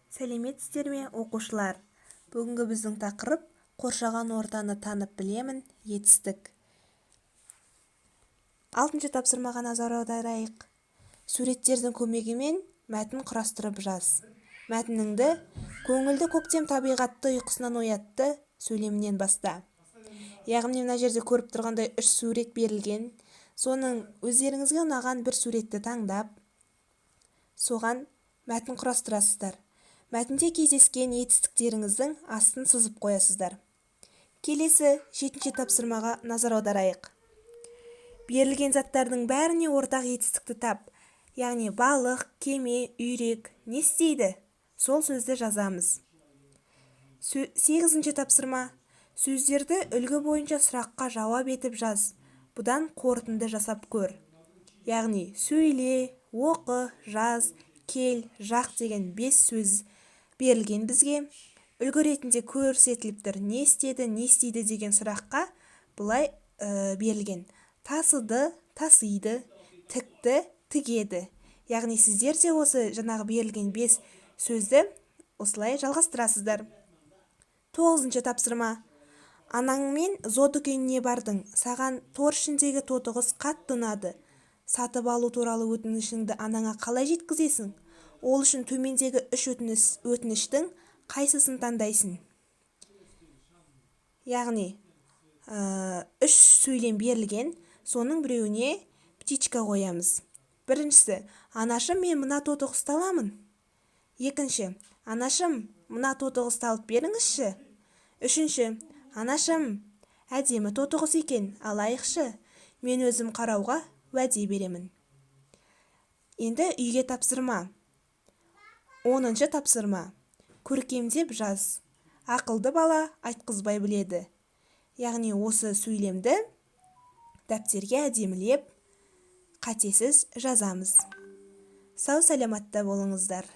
Сәлеметсіздер ме, оқушылар! Бүгінгі біздің тақырып: «Қоршаған ортаны танып білемін» етістік. Алтыншы тапсырмаға назар аударайық. Суреттердің көмегімен мәтін құрастырып жаз. Мәтініңді «Көңілді көктем табиғатты ұйқысынан оятты» сөйлемінен баста. Яғни мына жерде көріп тұрғандай, үш сурет берілген. Соның өздеріңізге ұнаған бір суретті таңдап, соған мәтін құрастырасыздар. Мәтінде кездескен етістіктеріңіздің астын сызып қоясыздар. Келесі, жетінші тапсырмаға назар аударайық. Берілген заттардың бәріне ортақ етістікті тап. Яғни балық, кеме, үйрек не істейді? Сол сөзді жазамыз. Сегізінші тапсырма. Сөздерді үлгі бойынша сұраққа жауап етіп жаз. Бұдан қорытынды жасап көр. Яғни сөйле, оқы, жаз, кел, жақ деген бес сөз берілген бізге. Үлгі ретінде көрсетіліп тұр. Не істеді, не істейді деген сұраққа былай берілген: тасыды, тасиды, тікті, тігеді. Яғни сіздер де осы жаңағы берілген бес сөзді осылай жалғастырасыздар. Тоғызыншы тапсырма. Анаңмен зоодүкеніне бардың. Саған тор ішіндегі тотықұс қатты ұнады. Сатып алу туралы өтінішіңді анаңа қалай жеткізесің? Ол үшін төмендегі үш өтініштің қайсысын таңдайсың? Яғни үш сөйлем берілген, соның біреуіне птичка қоямыз. Біріншісі: «Анашым, мен мына тотықұсты аламын». Екінші: «Анашым, мына тотықұсты алып беріңізші». Үшінші: «Анашым, әдемі тотықұс екен, алайықшы, мен өзім қарауға уәде беремін». Енді үйге тапсырма. 10-шы тапсырма. Көркемдеп жаз. «Ақылды бала айтқызбай біледі». Яғни осы сөйлемді дәптерге әдемілеп, қатесіз жазамыз. Сау саламатта болыңыздар!